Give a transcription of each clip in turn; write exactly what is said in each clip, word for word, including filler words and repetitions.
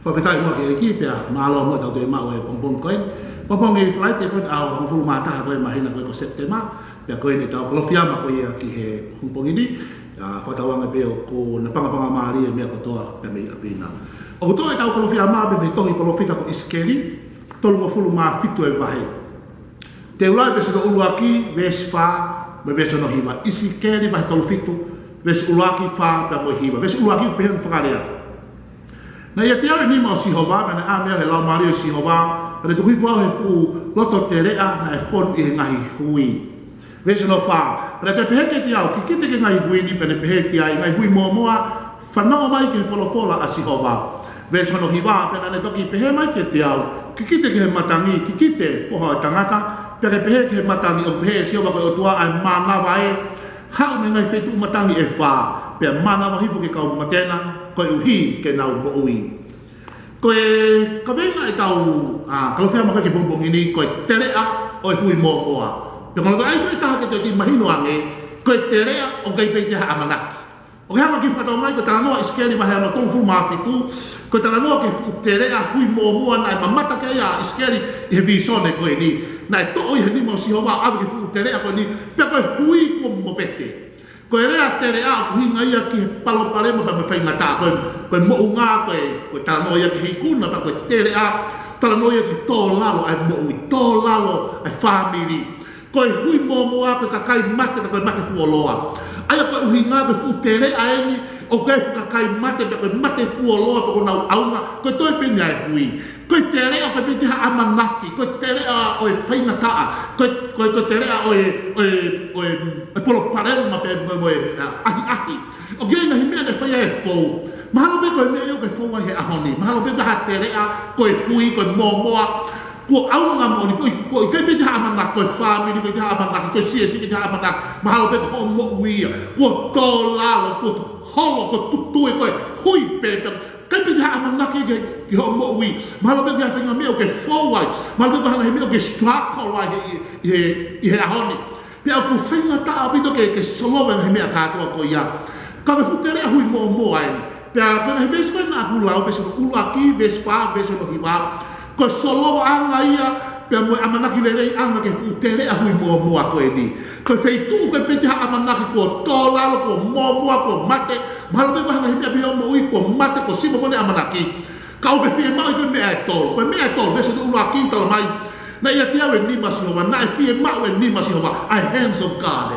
Fakafetaʻi muʻa ki he ʻEiki, pea mālō muʻa ʻetau toe maʻu e pongipongi ko eni. Pongipongi Falaite ko eni, ʻaho hongofulu mā taha ko ē māhina ko ē ko Sepitema. Pea ko eni ʻetau Kalofiama ko ia ki he pongipongi ni. ʻA, fakatauange pē ʻoku napangapangamālie e meʻa kotoa pē mei ʻapi na. ʻOku toʻo ʻetau Kalofiama pē mei he tohi palōfita ko ʻIsikeli, tolungofulu mā fitu e vahe. Te u lau e veesi hono ʻuluaki, veesi fā, mo e veesi hono hiva. ʻIsikeli vahe tolu fitu, veesi ʻuluaki, fā, pea mo e hiva. Veesi ʻuluaki ʻoku pehē hono fakalea: Naʻe ʻiate au e nima ʻo Sihova, naʻa ne ʻave au he laumālie ʻo Sihova, pea ne tuku hifo au he fuʻu loto teleʻa naʻe fonu ʻi he ngaahi hui. Veesi hono fā: Pea naʻe toe pehē kiate au, Kikite ki he ngaahi hui ni, pea ne pehē ki ai, Ngaahi hui mōmoa, fanongo mai ki he folofola ʻa Sihova. Veesi hono hiva: Pea naʻa ne toki pehē mai kiate au, Kikite ki he matangi, kikite, foha ʻo e tangata, pea ke pehē ki he matangi, ʻOku pehē ʻe Sihova ko e ʻOtua, ʻA e mānava ē, haʻu mei he ngaahi feituʻu matangi ʻe fā, pea mānava hifo ki he kau mate na, koeʻuhi ke nau moʻui. Ko e kaveinga ʻetau, ʻa, Kalofiama ko ē ki he pongipongi ni, ko e teleʻa ʻo e hui mōmoa. Pea ko e loto ai ko e taha ke toe kiʻi mahino ange, ko e teleʻa ʻoku ʻikai pē ʻi ai ha ʻamanaki. ʻOku ke hanga ʻo kiʻi fakatokangaʻi, ko e talanoa ʻIsikeli vahe hono tolungofulu mā fitu, ko e talanoa ki he fuʻu teleʻa hui mōmoa naʻe mamata ki ai ʻa ʻIsikeli ʻi he vīsone ko eni. Naʻe toʻo ʻi he nima ʻo Sihova, ʻave ki he fuʻu teleʻa ko eni, pea ko e hui kuo movete. Ko e lea teleʻa ʻoku ʻuhinga ia ki he palopalema pea mo e faingataʻa. Ko e, ko e moʻunga, ko e, ko e talanoa ia ki he ikuna, pea ko e teleʻa, talanoa ia ki he tō lalo ʻa e moʻui, tō lalo ʻa e fāmili. Ko e hui mōmoa, ko e kakai mate, ka ko e mate fuoloa. ʻA ia ko e ʻuhinga, ko e fuʻu teleʻa eni, ʻoku ʻi ai e fuʻu kakai mate, pea ko e mate fuoloa, pea ko honau ʻaunga, ko e toe pē eni ʻa e hui. Ko e teleʻa ʻoku ʻikai pē ʻi ai ha ʻamanaki, ko e teleʻa ʻo e faingataʻa, ko e, ko e, ko e teleʻa ʻo e, ʻo e, ʻo e, ʻo e palopalema pea mo e, mo e, ʻa, ʻahiʻahi. ʻOku ʻi ai e ngaahi meʻa naʻe fai ai e fou. Mahalo pē ko e meʻa ia ʻoku ke fou ai he ʻaho ni. Mahalo pē ko ha teleʻa, ko e hui, ko e mōmoa, kuo ʻaunga moʻoni, kuo, kuo ʻikai pē ʻi ai ha ʻamanaki, ko e fāmili, ʻikai pē ʻi ai ha ʻamanaki, ko e siasi, ʻikai pē ʻi ai ha ʻamanaki. Mahalo pē ko hoʻo moʻui ia, kuo tō lalo, kuo holo, kuo tutui, ko e hui pē, pea ʻikai pē ʻi ai ha ʻamanaki ki, ki hoʻo moʻui. Mahalo pē ko e faʻahinga meʻa ʻoku ke fou ai. Mahalo pē ko e faʻahinga meʻa ʻoku ke struggle ai he, ʻi he, ʻi he ʻaho ni. Pea ʻoku faingataʻa ʻaupito ke, ke solova e ngaahi meʻa kātoa ko ia. Ka ko e fuʻu teleʻa hui mōmoa eni. Pea ko e ngaahi veesi ko ē naʻa ku lau, veesi ʻuluaki, veesi fā, veesi hono hiva. Ko e solovaʻanga ia, pea mo e ʻamanaki leleiʻanga ki he fuʻu teleʻa hui mōmoa ko eni. Ko e feituʻu ʻoku ʻikai pē ʻi ai ha ʻamanaki, kuo tō lalo, kuo mōmoa, kuo mate. Mahalo pē ko e faʻahinga meʻa pē ʻi hoʻo moʻui, kuo mate, kuo sio mo e ʻamanaki. Ka ʻoku ke fiemaʻu ʻe koe e meʻa ʻe tolu. Ko e meʻa ʻe tolu, veesi hono ʻuluaki, talamai: Naʻe ʻiate au e nima ʻo Sihova, naʻe fiemaʻu e nima ʻo Sihova, ʻa e hands of God.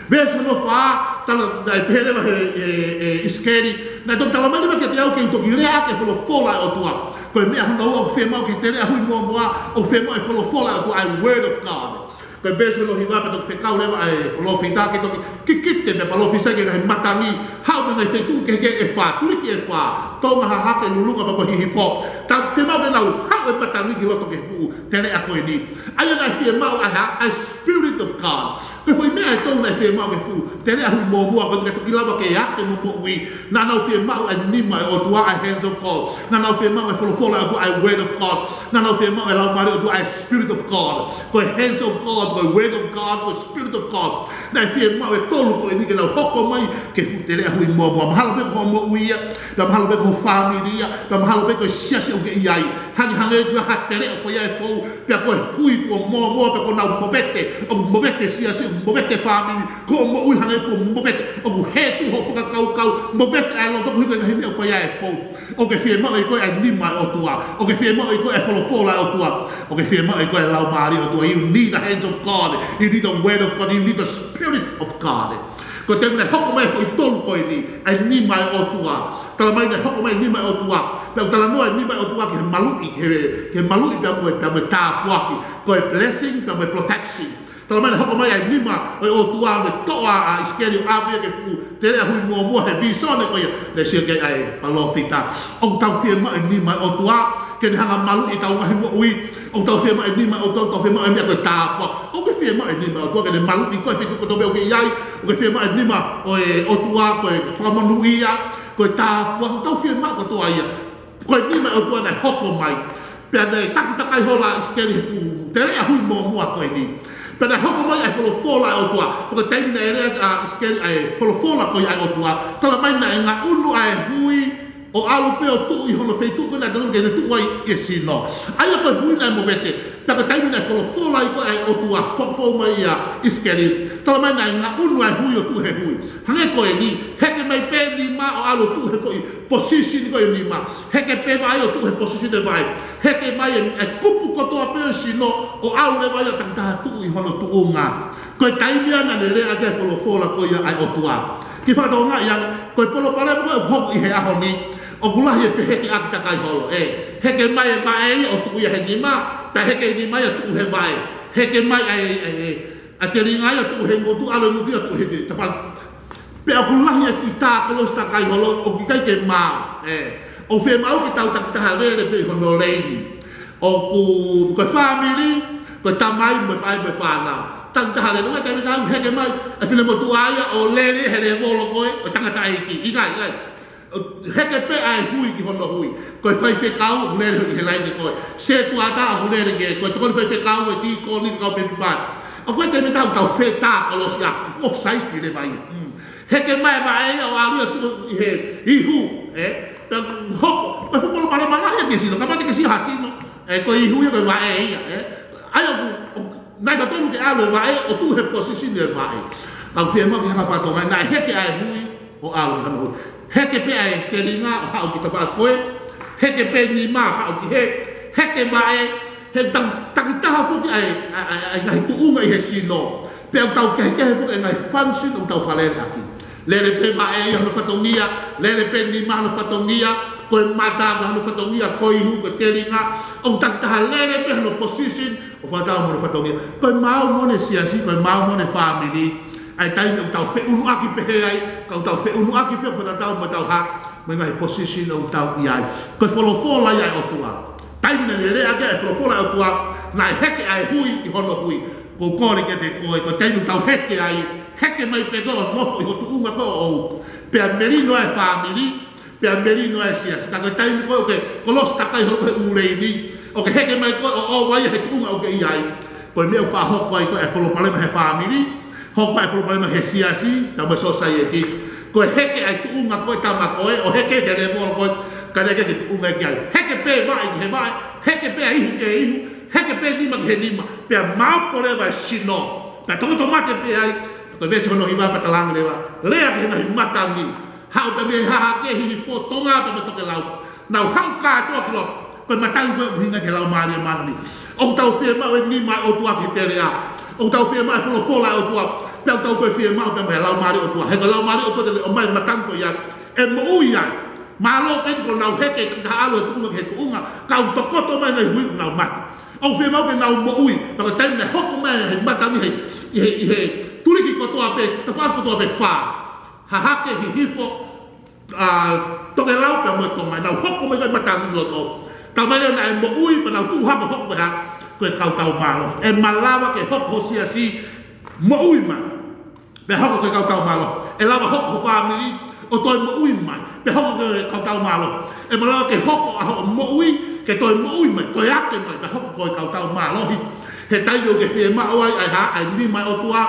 Veesi hono fā, tala, naʻe pehē leva ʻe, ʻe, ʻe ʻIsikeli, naʻe toki talamai leva kiate au ke u toki lea ʻaki e folofola ʻa e ʻOtua. Ko e meʻa hono ua ʻoku fiemaʻu ki he teleʻa hui mōmoa, ʻoku fiemaʻu e folofola ʻa e ʻOtua, ʻa e word of God. Ko e veesi hono hiva, pea toki fekau leva ʻa e palōfita ke toki kikite mo palōfisai ki he ngaahi matangi, haʻu mei he ngaahi feituʻu kehekehe ʻe fā, tuliki ʻe fā, Tonga, Hahake, Lulunga pea mo Hihifo. Ka fiemaʻu ke nau haʻu e matangi ki loto ki he fuʻu teleʻa ko eni. ʻA ia naʻe fiemaʻu ai ha, ʻa e Spirit of God. Ko e foʻi meʻa ʻe tolu naʻe fiemaʻu ki he fuʻu teleʻa hui mōmoa ko eni ke toki lava ke ake mo moʻui. Naʻa nau fiemaʻu e nima ʻo e ʻOtua, ʻa e hands of God. Naʻa nau fiemaʻu e folofola ʻa e ʻOtua, ʻa e word of God. Naʻa nau fiemaʻu e laumālie ʻo e ʻOtua, ʻa e Spirit of God. Ko e hands of God, ko e word of God, ko e Spirit of God. Naʻe fiemaʻu e tolu ko eni ke nau hoko mai ki he fuʻu teleʻa hui mōmoa. Mahalo pē ko hoʻo moʻui ia, pea mahalo pē ko ho fāmili ia, pea mahalo pē ko e siasi ʻoku ke ʻi ai. Hangehangē ʻoku ʻi ai ha teleʻa ʻoku fai ai e fou, pea ko e hui kuo mōmoa, pea kuo nau movete, ʻoku movete e siasi, ʻoku movete e fāmili, ko hoʻo moʻui hangē kuo movete, ʻoku hē tuʻu hoʻo fakakaukau, movete ʻa e loto koeʻuhi ko e ngaahi meʻa ʻoku fai ai e fou. ʻOku ke fiemaʻu ʻe koe ʻa e nima ʻo e ʻOtua. ʻOku ke fiemaʻu ʻe koe ʻa e folofola ʻa e ʻOtua. ʻOku ke fiemaʻu ʻe koe ʻa e laumālie ʻo e ʻOtua. You need the hands of God. You need the word of God. You need the Spirit of God. Ko e taimi naʻe hoko mai e foʻi tolu ko eni, ʻa e nima ʻo e ʻOtua. Talamai naʻe hoko mai e nima ʻo e ʻOtua. Pea ʻoku talanoa e nima ʻo e ʻOtua ki he maluʻi, ki he, ki he maluʻi pea mo e, pea mo e tāpuaki. Ko e blessing pea mo e protection. Talamai naʻe hoko mai ʻa e nima ʻo e ʻOtua, ʻo ne toʻo ʻa ʻIsikeli ʻo ʻave ia ki he fuʻu teleʻa hui mōmoa he vīsone ko ia naʻe sio ki ai ʻa e palōfita. ʻOku tau fiemaʻu e nima ʻo e ʻOtua ke ne hanga ʻo maluʻi ʻetau ngaahi moʻui. ʻOku tau fiemaʻu e nima ʻo e ʻOtua, ʻoku tau fiemaʻu e meʻa ko e tāpuaki. ʻOku ke fiemaʻu e nima ʻo e ʻOtua ke ne maluʻi koe he feituʻu kotoa pē ʻoku ke ʻi ai. ʻOku ke fiemaʻu e nima ʻo e ʻOtua ko e fakamonūʻia, ko e tāpuaki, ʻoku tau fiemaʻu kotoa ia. Ko e nima ʻo e ʻOtua naʻe hoko mai. Pea naʻe takitakai holo ʻa ʻIsikeli he fuʻu teleʻa hui mōmoa ko eni. Pea naʻe hoko mai ʻa e folofola ʻa e ʻOtua. Pea ko e taimi naʻe lea ʻa ʻIsikeli ʻa e folofola ko ia ʻa e ʻOtua, talamai naʻe ngaʻunu ʻa e hui ʻo ʻalu pē ʻo tuʻu ʻi hono feituʻu ko ē naʻe tonu ke ne tuʻu ai ki he sino. ʻA ia ko e hui naʻe movete. Pea ko e taimi naʻe folofola ai ko ē ʻa e ʻOtua, fakafou mai ʻia ʻIsikeli. Talamai naʻe ngaʻunu ʻa e hui ʻo tuʻu he hui. Hangē ko eni, heke mai pē nima ʻo ʻalu ʻo tuʻu he foʻi position ko ē nima. Heke pē vaʻe ʻo tuʻu he position ʻo e vaʻe. Heke mai e, e kupu kotoa pē ʻo e sino ʻo ʻalu leva ia ʻo takitaha tuʻu ʻi hono tuʻunga. Ko e taimi ia naʻa ne lea ʻaki e folofola ko ia ʻa e ʻOtua. Kiʻi fakatokangaʻi ange, ko e palopalema ko ē ʻoku hoko ʻi he ʻaho ni, ʻoku lahi e fehekeʻaki takai holo, ē. Heke mai e vaʻe ia ʻo tuʻu ia he nima, pea heke e nima ia ʻo tuʻu he vaʻe. Heke mai ʻa e, ʻa e, ʻa e telinga ia ʻo tuʻu he ngutu, ʻalu e ngutu ia ʻo tuʻu he te-, tapa. Pea ʻoku lahi e kiʻi tā kolosi takai holo, ʻoku ʻikai ke maau, ē. ʻOku fiemaʻu ke tau takitaha lele pē ʻi hono leini. ʻOku, ko e fāmili, ko e tamai, mo e faʻē, mo e fānau. Takitaha lele, ʻoku ʻikai ke tau heke mai, ʻa e finemotuʻa ia ʻo lele he lēvolo ko ē ʻo e tangataʻeiki. ʻIkai, ʻikai. Heke pē ʻa e hui ki hono hui. Ko e faifekau, ʻoku lele ʻi he laini ko ē. Setuata, ʻoku lele ki ai. Ko e tokoni faifekau, e tīkoni, kau mēmipa. ʻOku ʻikai ke tau, tau fetā kolosi ia, offside leva ia. Mm. Heke mai e vaʻe ia ʻo ʻalu ia ʻo tuʻu ʻi he ihu, ē? Pea hoko, pea fuʻu palopalema lahi ia ki he sino, ka mate ke sio ha sino, ē, ko e ihu ia ko e vaʻe ia, ē? ʻA ia ʻoku, ʻoku, naʻe totonu ke ʻalu e vaʻe, ʻo tuʻu he position ʻo e vaʻe. Ka ʻoku fiemaʻu ke hanga ʻo fakatokangaʻi, naʻe heke ʻa e hui, ʻo ʻalu ki hono hui. Heke pē ʻa e telinga ʻo haʻu ki he tafaʻaki ko ē, heke pē nima ʻo haʻu ki hē, heke vaʻe, he tau, takitaha foki ʻa e, ʻa e, ʻa e, ʻa e ngaahi tuʻunga ʻi he sino. Pea ʻoku tau kehekehe foki e ngaahi function ʻoku tau fakalele ʻaki. Lele pē vaʻe ia hono fatongia, lele pē nima hono fatongia, ko e mata ko hono fatongia, ko e ihu, ko e telinga, ʻoku takitaha lele pē hono position, ʻo fakatatau mo hono fatongia. Ko e maau mo ʻene siasi, ko e maau mo ʻene fāmili, ʻa e taimi ʻoku tau feʻunuʻaki pehē ai, ka ʻoku tau feʻunuʻaki pē ʻo fakatatau mo ʻetau hā, mo e ngaahi position ʻoku tau ʻi ai. Ko e folofola ia ʻa e ʻOtua. Taimi naʻe lele ʻaki ai e folofola ʻa e ʻOtua, naʻe heke ʻa e hui ki hono hui. ʻOku ou kole kiate koe, ko e taimi ʻoku tau heke ai, heke mai pē koe ʻo nofo ʻi ho tuʻunga ko ē ʻoʻou. Pea melino ʻa e fāmili, pea melino ʻa e siasi. Ka ko e taimi ko ē ʻoku ke kolosi takai holo he ʻū leini, ʻoku ke heke mai koe ʻo ʻova ia he tuʻunga ʻoku ke ʻi ai. Ko e meʻa ʻoku faʻa hoko ai ko ē e palopalema he fāmili, hoko ai e palopalema he siasi, pea mo e society. Ko e heke ʻa e tuʻunga ko ē tama ko ē, ʻo heke ki he lēvolo ko ē, ka naʻe ʻikai ke tuʻunga ia ki ai. Heke pē vaʻe ki he vaʻe, heke pē ʻa e ihu ki he ihu, heke pē nima ki he nima, pea maopo leva e sino. Pea tokoto mate pē ai, ko e veesi hono hiva pea talaange leva, lea ki he ngaahi matangi. Haʻu pē mei Hahake, Hihifo, Tonga pea mo Tokelau. Nau haʻu kātoa ki loto. Ko e matangi ko ē ʻoku ʻuhinga ki he Laumālie Māʻoniʻoni. ʻOku tau fiemaʻu e nima ʻo e ʻOtua ki he teleʻa. ʻOku tau fiemaʻu e folofola ʻa e ʻOtua. Pea ʻoku tau toe fiemaʻu pē mo e Laumālie ʻo e ʻOtua. He ko e Laumālie ʻo e ʻOtua te ne ʻomai e matangi ko ia. ʻE moʻui ai. Mālō pē ko ʻenau heke takitaha ʻalu he tuʻunga ki he tuʻunga. Ka ʻoku tokoto mai e ngaahi hui ʻoku nau mate. ʻOku fiemaʻu ke nau moʻui. Pea ko e taimi naʻe hoko mai ai e matangi he, ʻi he, ʻi he tuliki kotoa pē, tafaʻaki kotoa pē fā. Hahake, Hihifo, ʻa, Tokelau pea mo Tonga, nau hoko mai ko ē matangi ki loto. Talamai leva naʻe moʻui, pea nau tuʻu hake ʻo hoko ko e hā, ko e kau tau mālohi. ʻE malava ke hoko ho siasi, moʻui mai, pea hoko ko e kau tau mālohi. ʻE lava hoko ho fāmili, ʻo toe moʻui mai, pea hoko ko e kau tau mālohi. ʻE malava ke hoko ʻa hoʻo moʻui, ke toe moʻui mai, toe ake mai, pea hoko ko e kau tau mālohi. He taimi ʻoku ke fiemaʻu ai, ʻa e hā, ʻa e nima ʻo e ʻOtua,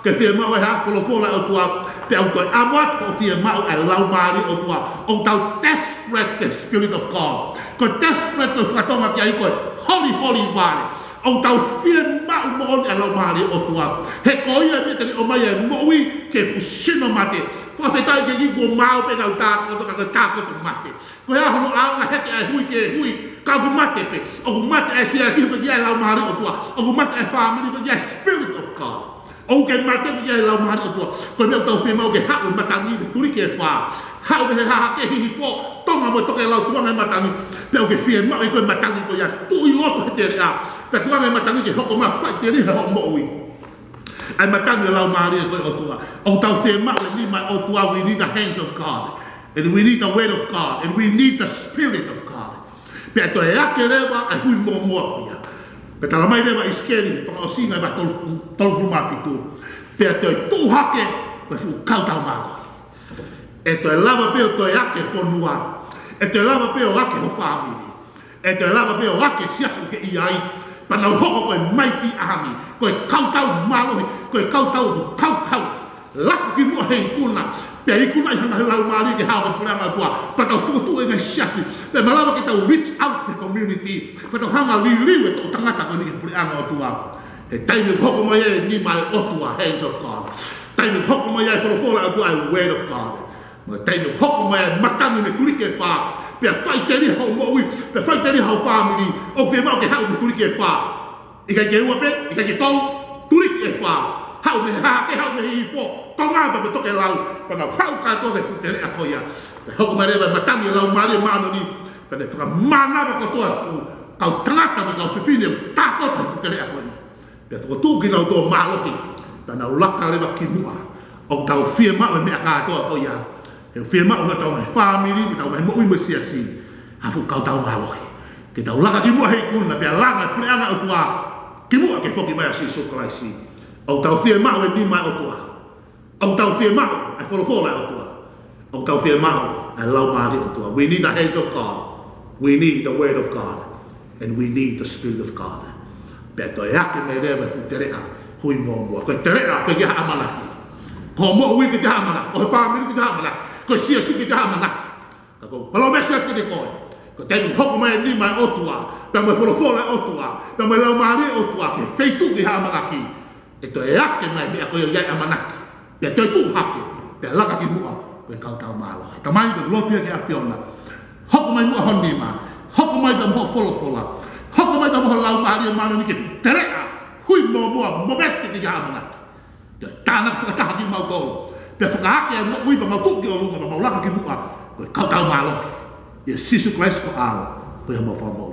ke fiemaʻu e hā, folofola ʻa e ʻOtua, pea ʻoku toe ʻamu atu hoʻo fiemaʻu e Laumālie ʻo e ʻOtua. ʻOku tau desperate the Spirit of God. Ko e desperate ko e fakatonga ki ai ko e holi, holi vale. ʻOku tau fiemaʻu moʻoni e Laumālie ʻo e ʻOtua. He ko ia e meʻa te ne ʻomai e moʻui ki he fuʻu sino mate. Fakafetaʻi ki he ʻEiki kuo maau pē ʻenau tākoto, ka ko e tākoto mate. Ko e hā hono ʻaonga heke ʻa e hui ki he hui, ka ʻoku mate pē. ʻOku mate e siasi pea ʻikai ʻi ai e Laumālie ʻo e ʻOtua. ʻOku mate e fāmili pea ʻikai ʻi ai e Spirit of God. ʻOku ke mate pea ʻikai ʻi ai e Laumālie ʻo e ʻOtua. Ko e meʻa ʻoku tau fiemaʻu ke haʻu e matangi, tuliki ʻe fā. Haʻu mei he Hahake, Hihifo, Tonga mo Tokelau, tuʻunga e matangi. Pea ʻoku ke fiemaʻu ʻe koe e matangi ko ia, tuʻu ʻi loto he teleʻa. Pea tuʻunga e matangi ke hoko mai e faʻiteliha hoʻo moʻui. ʻA e matangi ʻo e Laumālie ko ē ʻo e ʻOtua. ʻOku tau fiemaʻu e nima ʻo e ʻOtua, we need the hands of God. And we need the word of God. And we need the Spirit of God. Pea toe ake leva e hui mōmoa ko ia. Pea talamai leva ʻe ʻIsikeli he fakaʻosinga e vahe tolu, tolungofulu mā fitu. Pea toe tuʻu hake ko e fuʻu kau tau mālohi. ʻE toe lava pē ʻo toe ake e fonua. ʻE toe lava pē ʻo ake ho fāmili. ʻE toe lava pē ʻo ake e siasi ʻoku ke ʻi ai. Pea nau hoko ko e mighty army. Ko e kau tau mālohi. Ko e kau tau kaukau. Laka ki muʻa he ikuna. Pea ikunaʻi hanga he Laumālie ke hao ki he puleʻanga ʻo e ʻOtua. Pea tau fokotuʻu e ngaahi siasi. Pea malava ke tau reach out ki he community. Pea tau hanga liliu e toʻutangata ko eni ki he puleʻanga ʻo e ʻOtua. He taimi ʻoku hoko mai ai e nima ʻo e ʻOtua, hands of God. Taimi ʻoku hoko mai ai e folofola ʻa e ʻOtua, e word of God. Mo e taimi ʻoku hoko mai ai e matangi mei he tuliki ʻe fā. Pea faʻiteliha hoʻo moʻui, pea faʻiteliha hoʻo fāmili. ʻOku fiemaʻu ke haʻu mei he tuliki ʻe fā. ʻIkai ke ua pē, ʻikai ke tolu, tuliki ʻe fā. Haʻu mei he hahake, haʻu mei he hihifo, tonga pea mei he tokelau, pea nau haʻu kātoa ki he fuʻu teleʻa ko ia. Pea hoko mai leva e matangi ʻo e Laumālie Māʻoniʻoni, pea ne fakamānava kotoa e fuʻu kau tangata mo e kau fefine ʻoku tākoto he fuʻu teleʻa ko eni. Pea fokotuʻu kinautolu mālohi, pea nau laka leva ki muʻa. ʻOku tau fiemaʻu e meʻa kātoa ko ia. He ʻoku fiemaʻu ʻe hotau ngaahi fāmili, mo ʻetau ngaahi moʻui mo e siasi, ha fuʻu kautau mālohi. Ke tau laka ki muʻa he ikuna, pea langa e puleʻanga ʻo e ʻOtua ki muʻa ki he foki mai ʻa Sīsū Kalaisi. ʻOku tau fiemaʻu e nima ʻo e ʻOtua. ʻOku tau fiemaʻu e folofola ʻa e ʻOtua. ʻOku tau fiemaʻu e Laumālie ʻo e ʻOtua. We need the hands of God. We need the word of God. And we need the Spirit of God. Pea toe ake mai leva e fuʻu teleʻa hui muʻomuʻa. Ko e teleʻa ʻoku ʻikai ha ʻamanaki. Ko hoʻo moʻui ʻoku ʻikai ha ʻamanaki. Ko e fāmili ʻoku ʻikai ha ʻamanaki. Ko e siasi ʻoku ʻikai ha ʻamanaki. Ka ʻoku ou palōmesi atu kiate koe, ko e taimi ʻoku hoko mai e nima ʻo e ʻOtua, pea mo e folofola ʻa e ʻOtua, pea mo e Laumālie ʻo e ʻOtua ki he feituʻu ʻoku ʻikai ha ʻamanaki, ʻe toe ake mai e meʻa ko ia ʻoku ʻi ai e ʻamanaki. Pea toe tuʻu hake, pea laka ki muʻa, ko e kautau mālohi. Tamai, ʻoku ou lotu ia ki he ʻAfiona. Hoko mai muʻa ho nima, hoko mai pea mo hoʻo folofola, hoko mai pea mo ho Laumālie Māʻoniʻoni ki he fuʻu teleʻa hui muʻomuʻa, movete ʻoku ʻikai ha ʻamanaki. Pea tānaki fakataha kimautolu. Pea fakaake ʻa e moʻui pea mau tuʻu ki ʻolunga pea mau laka ki muʻa. Ko e kautau mālohi. ʻIa Sīsū Kalaisi ko e ʻAlo. Ko e homau Fakamoʻui.